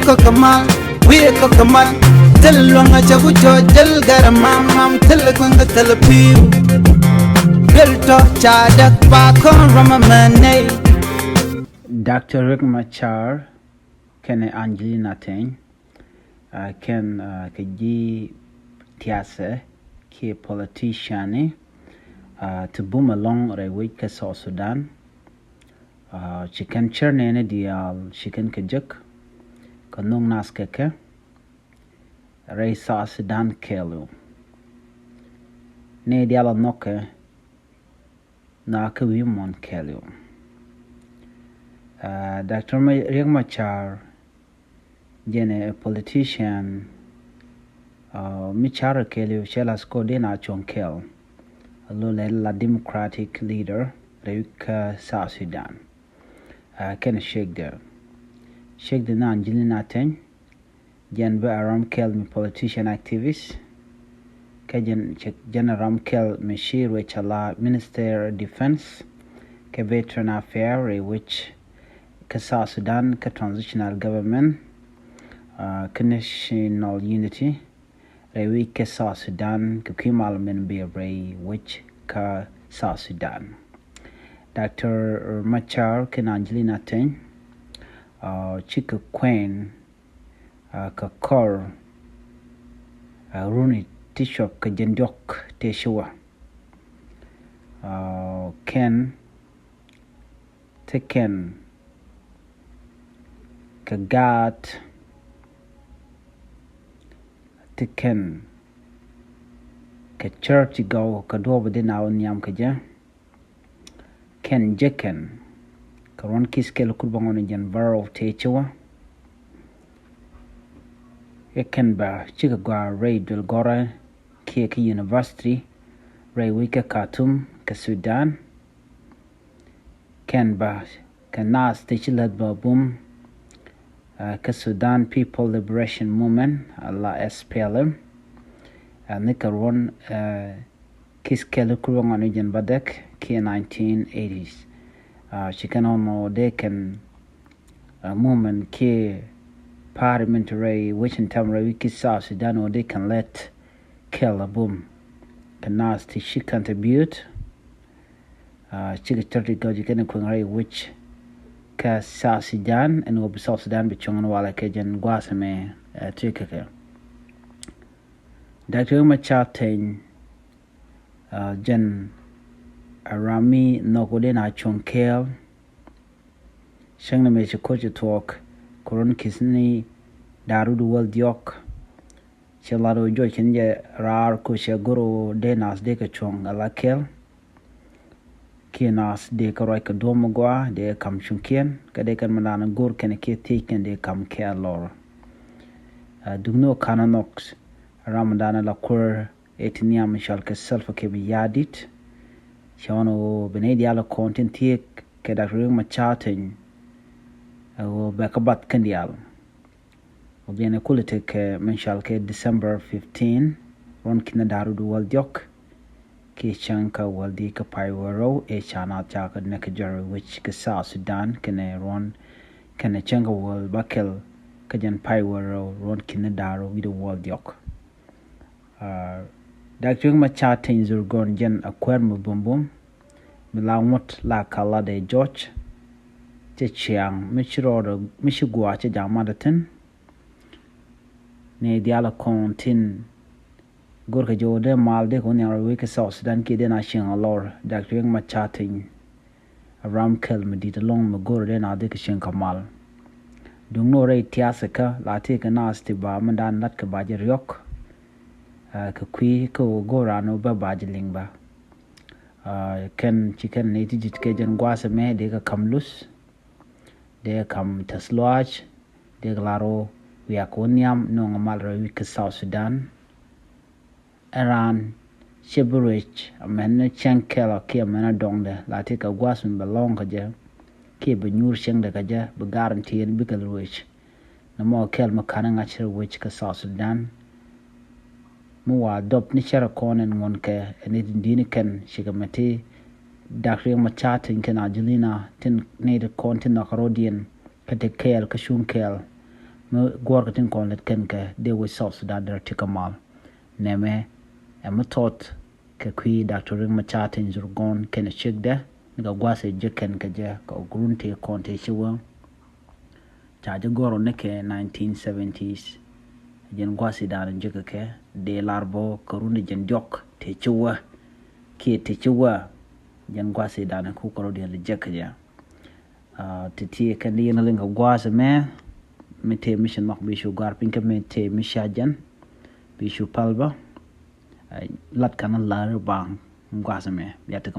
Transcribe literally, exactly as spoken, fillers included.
Kɔk mal, wi̱i̱ kɔk mal. Thil luäŋ a cɛ ku cɔ jäl gɛr mam mam, thil kueŋ kɛ thil pi̱i̱u. Duel tɔ ca däk ba kɔn ram a mɛ nɛy. Doctor Riek Machar kɛnɛ Angelina Teny, a kɛn, a kɛ ji̱ tiasɛ kiɛ politician ni, a ti bum ɛlɔ̱ŋ rɛy wec kä South Sudan. A ci kɛn cär nɛɛni diaal ci kɛn kɛ jek kɛ nhök nath kɛ kɛ rɛy South Sudan kɛɛliw. Nɛy diaal a nhɔkɛ na kä wi̱i̱ muɔ̱n kɛɛliw. A Doctor Ma- Riek Machar jɛn ɛ politician, a mi carɛ kɛɛliw cɛ la Sco Dɛn Acuɔ̱ŋ Kɛɛl, a lo lɛ la Democratic leader rɛy kä South Sudan. A kɛn ciekdɛ, ciekdɛ ni Angelina Teny, jɛn bä a ram kɛl mi politician activist. Kä jɛn cɛ jɛn a ram kɛl mi ci ruec a la Minister Defense kä Veteran Affair rɛy wec kä South Sudan kä Transitional Government, a kä National Unity rɛy wec kä South Sudan kɛ kui̱ mal min bɛ rɛy wec kä South Sudan. Doctor Machar kɛn Angelina Teny, a cikɛ kuɛn, a kɛ kɔr, a runi ti cuɔp kɛ jɛn diɔk tëë ci wä. A kɛn ti kɛn kɛ gaat ti kɛn kɛ cär ti gɔw kɛ duɔ̱ɔ̱p di na wä nhiam kɛ jɛ. Kɛn jɛ kɛn kɛ ruɔ̱n ki̱th kɛl kur bä ŋɔn jɛn bärɔw tëë ci wä. Kɛ kɛn bä cikɛ gɔaa rɛy duel gɔrɛ kiɛ kä university rɛy wec kä Khartoum kä Sudan. Kɛn bä kɛ nath ti ci lät bä bum, a kä Sudan People Liberation Movement, a la S P L M. A ni kɛ ruɔ̱n, a ki̱th kɛl kur bä ŋɔn jɛn bädäk kiɛ nineteen eighties. A ci kɛn ɣɔn mɔ dee kɛn, a movement kiɛ parliament rɛy wec in tɛm rɛy wec ki̱th South Sudan wä dee kɛn lät kɛl a bum kɛ nath ti ci contribute. A cikɛ cär ti gɔw ci kɛn kueŋ rɛy wec kä South Sudan ɛn wä bi South Sudan bi cuŋ ɛn walɛ kɛ jɛn gua̱a̱th ɛmɛ, a ti kɛ kɛ. Doctor Riek Machar Teny, a jɛn a ram mi nhɔk wä dee na cuŋ kɛɛl. Cäŋ ni mëë ci koc ci thuɔɔk kɛ ruɔ̱n ki̱th ni da̱r wi̱cdɛ wäl diɔ̱k. Cɛ lat ɣöö juɔc kɛn jɛ raar koc cɛ go̱r ɣöö dee nath dee kɛ cuɔ̱ŋ ala kɛl. Kiɛ nath dee kɛ ruac kɛ duɔ̱ɔ̱p mi gɔaa dee kɛ ka̱m cuŋkiɛn kä dee kɛn mi da̱a̱n go̱r kɛn kiɛ thiec kɛn dee ka̱m kɛɛl lɔr. A duk ni ɣöö ka̱n a nhɔk ram mi da̱a̱n la kuäär ɛ ti nhiam mi cɔal kɛ Salva Kiir Mayardit. Cɛ ɣɔn ɣöö bi nɛy diaal kɔn tin thiek kɛ Doctor Riek Machar Teny, ɛ ɣöö bɛ kɛ bath kɛn diaal. Ɣöö biɛn ɛ kulɛ tekɛ min cɔal kɛ December fifteen, ruɔ̱n ki̱n da̱r wi̱cdɛ wäl diɔ̱k. Kiɛ cäŋ kä wäl di kä pay wäl rɛw ëë ca naath ca kɛ näk kɛ jɔr wec kɛ South Sudan kɛnɛ ruɔ̱n kɛnɛ cäŋ kä wäl bäkɛl kä jɛn pay wäl rɛw ruɔ̱n ki̱n da̱r wi̱cdɛ wäl diɔ̱k. A Doctor Riek Machar Teny Dhurgon jɛn a kuäär mi bumbum mi la ŋuɔ̱t la kala dee jɔc. Cɛ ciaŋ mi ci rɔɔdɛ mi ci gua̱a̱ cɛ ja̱a̱m matdɛ thi̱n. Ni diaal kɔn tin go̱rkɛ jɛ wä dee mal dee kɛ wä nhiam rɛy wec kä South Sudan kiɛ dee na cieŋ a lɔr. Doctor Riek Machar Teny a ram kɛl mi di̱t ɛlɔ̱ŋ mi go̱r dee na dee kɛ cieŋ kɛ mal. Duŋ ni wä rɛy tiath kä la tëëkɛ naath ti ba mi dan lat kɛ ba jɛ riɔ̱k. A kɛ kui̱ kä wä go̱r an wä bä ba jɛ liŋ ba. A kɛn ci kɛn ni ti di̱t kɛ jɛn gua̱a̱th ɛmɛ dee kɛ ka̱m luth. Dee ka̱m tɛth luaac dee kɛ lar wä wiak wä nhiam nööŋ mal rɛy wec kä South Sudan. Ɛn raan cɛ bi ruec amäni cäŋ kɛl kiɛ amäni dɔŋdɛ la ti kɛ gua̱a̱th mi bɛ lɔ̱ŋ kä jɛ kiɛ bɛ nyuur cäŋdɛ kä jɛ bi guarantee ɛn bikɛ ruec. Nɔmɔ kɛl mi ka̱n ŋa̱c rɛy wec kä South Sudan. Mi wa dɔp ni cärɛ kɔn ɛn ŋuɔ̱n kɛ ɛn ni ti di̱i̱ni kɛn cikɛ mɛ ti Doctor Riek Machar Teny kɛn Angelina tin ni ti kɔn ti nhɔk rɔ̱diɛn. Kä ti kɛɛl kä cuŋ kɛɛl. Mi guɔ̱ɔ̱rkɛ tin kɔn lät kɛn kɛ dee wec South Sudan dee rɔ ti kä mal. Nɛmɛ ɛ mi thɔt kɛ kui̱ Doctor Riek Machar Teny Dhurgon kɛnɛ ciekdɛ, ni kɛ gua̱a̱th ɛ jek kɛn kɛ jɛ kɛ gurun tëë kɔn tëë ci wä. Ca jɛ gɔ̱r ɔ ni kɛ nineteen seventies. Jɛn gua̱a̱th idan jek kɛ dee lar bä kɛ run jɛn diɔk tëë ci wä. Kiɛ tëë ci wä. Jɛn gua̱a̱th idan ku kɛ rɔ diɛn jek kɛ jɛ. Ah, ti ti kɛn di yɛn liŋ kɛ gua̱a̱th mɛ, mi tëë mi ci nhɔk bi cu gar piny kä mi tëë mi ci a jɛn, bi cu pal bä. Ah, lat kɛn lar baŋ gua̱a̱th mɛ, bia ti kɛ